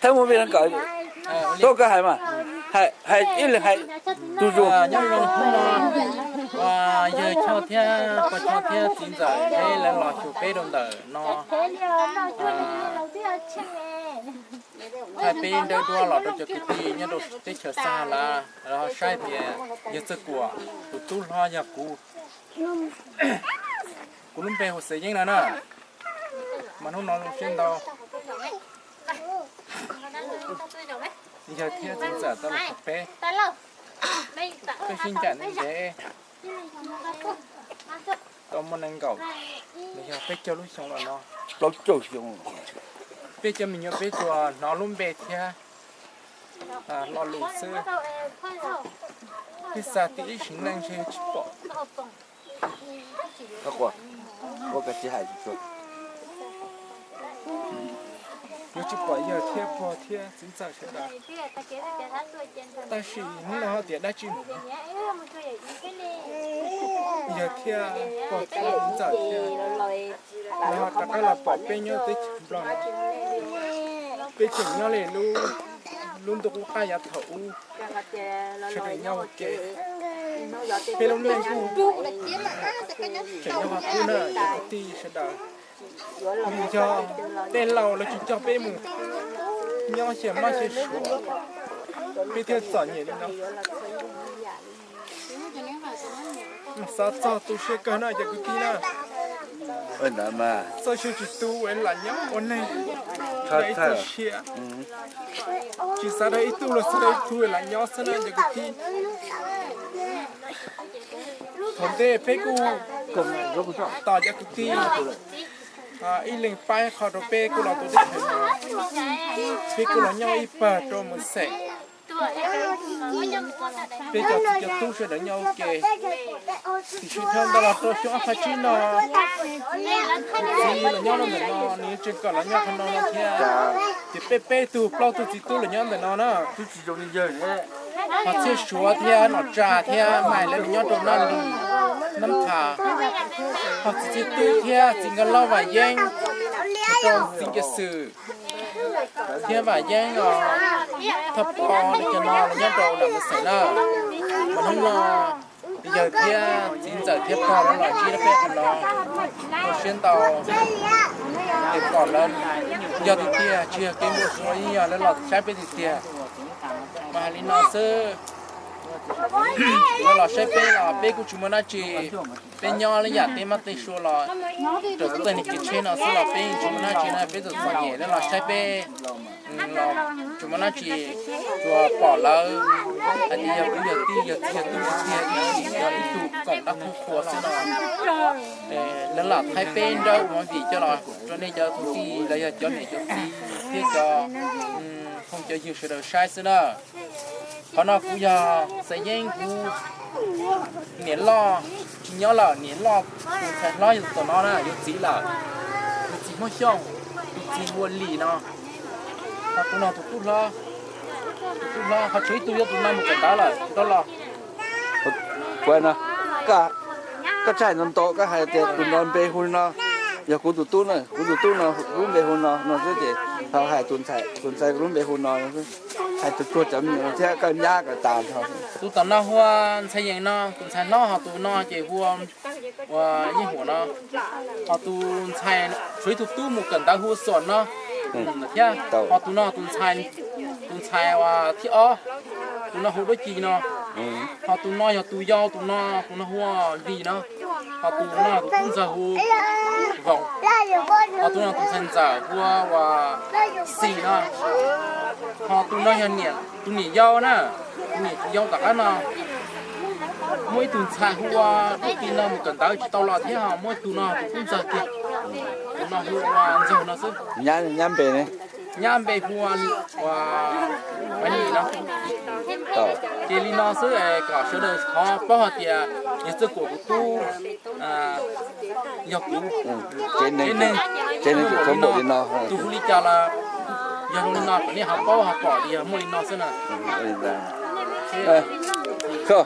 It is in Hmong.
Thaib mus peb leeg kom tuaj koj hais mas, hais ib leeg hais tus zus. Nyob zoo hnub no, yawg Choj thiab pog Choj thiab txiv ntxawm Zeb lawv los xyuas peb rau ntawm no. Thaij peb nrawb duab los rau cov kwv tij nyob rau teb chaws Xas Has Lav lawv ho saib tias yawg Txawj Kuam tus tub hlob yog kuv. Kuv lub npe hu Xeem Yeeb no na. Mas hnub no zoo siab ntau, yawg thiab txiv ntxawm tau los xyuas peb, peb sib ncaim ntev ntev tau muaj nees nkaum, los yog peb caug lub xyoo los no. Plaub caug xyoo. Peb cov me nyuam peb tsuas hnov lub npe thiab lo lus xwb. Peb xav tias ib sim neej ntshe tsis pom. Yuav tsis pom yawg thiab pog thiab txiv ntxawm sawv daws. Tab sis hnub no ho tias dab tsi mus, yawg thiab pog thiab txiv ntxawm thiab lawv ho rov qab los pom peb nyob teb chaws Nplog no. Peb tseem nyob li lub ntuj qub qab yav thaum ub, sawv daws nyob ua ke. Peb lub neej kuj tseem nyob qhov qub na cov kwv tij sawv daws. Vim yog tej laus lawv tsis coj peb mus nyob xyaw mab xyaw suav, peb thiaj txom nyem li no. Xav txog tu siab kawg na cov kwv tij na. Txoj sia tsis tu es lam nyob ua neeg, txoj sia tsis xav rau ib tug los xav rau ib tug lam nyob xwb na cov kwv tij. Thaum ntej peb kuj tos cov kwv tij ib leeg pab qho rau peb kuj los tu teb chaws no, peb kuj los nyob ib pawg rau mus xeem. Peb cov txiv cov tub sawv daws nyob ua ke, tiam sis dhau ntawd los rau xyoo ob phav tsib no, txiv los nyob rau ntawm no, nws tseem kom los nyob qhov no no thiab. Ces peb peb tug plaub tug txiv tub los nyob ntawm no na. Ho txhiaj suav thiab nom tsa thiab mais lawv los nyob rau Nab Lis, Nab Thas. Ho txiv txiv tub thiab txiv nkawd loj Vam Yeeb, rau txiv Nkias Xwm thiab Vam Yeeb os, Thoj Pov, cov no los nyob rau nram Mus Xeem na. Mas hnub no yawg thiab txiv ntxawm thiab pog lawv los ntsib peb qhov no, ua siab ntau. Ces pom lawv yog tiag tiag, tsis yog kev npau suav, yeej yog lawv los saib peb tiag tiag. Mas hais li no xwb, lawv los saib peb los peb kuj tsis muaj dab tsi. Peb nyob lub yam tej mab tej sua los raws txoj niag kev tsheb no xwb los peb yeej tsis muaj dab tsi na, peb txom txom nyem, lawv los saib peb los tsis muaj dab tsi, tsuas pom lawv hais tias yog kwv yog tij, yog txiv yog tub tiag tiag, ib tug koom dab qhuas qhuas xwb no. Lawv lam thaij peb nrawb ua movie coj los rau nej cov kwv tij los yog cov niam cov txiv thiab cov phooj cov ywg sawv daws saib xwb na. Qhov no kuv yog Xeem Yeeb, kuv niam loj tsis nyob lawm, niam loj tus ntxhais hlob yog tus tom no na, yuav txiv lawm. Tus txiv Hmoob Xyooj, tus txiv hu ua Lis no. Ho tus no tus tub hlob, tus tub hlob ho tshuav ib tug, yog tus no mus kawm ntawv lawm, tus rov los. Koj tsis hais ntau ntau, koj hais tias tus no npe hu no, yog kuv tus tub na, kuv tus tub no lub npe hu no no xwb ces ho hais tus ntxhais, tus ntxhais lub npe hu no no xwb. Hais tsuag tsuag cov me nyuam no thiab koj nyab kom tas nrho. Tus tom no hu ua Ntxhais Yees no, tus ntxhais hlob, ho tus no ces hu ua Yeej Huam no. Ho tus ntxhais, tshuav ib tug tub mus kawm ntawv hu ua Xom no thiab. Ho tus no tus ntxhais, tus ntxhais uas thib ob, tus no hu Duab Ci no. Ho tus no yog tus yau, tus no, tus no hu ua Vij no. Ho tus no tus tub ntxawg hu Voos. Ho tus no tus ntxhais ntxawm hu ua Xis no. Ho tus no yog niam, tus niam yau na, tus niam tus yau tom qab no. Muaj ib tug ntxhais hu ua Duab Ci no mus kawm ntawv tsis tau los thiab, ho muaj ib tug no tus tub ntxawg kiag, tus no hu ua Ntxawg no xwb. Nyab npe ne? Nyab npe hu ua Paiv Lis no. Ces li no xwb es kom sawv daws thov paub hais tias yog Txawj Kuam tus tub yog kuv. Tsev neeg, tsev neeg tseem tshuav npaum li no, tus hu li cas los yog zoo li no kom nej ho paub ho pom tias yog muaj li no xwb na.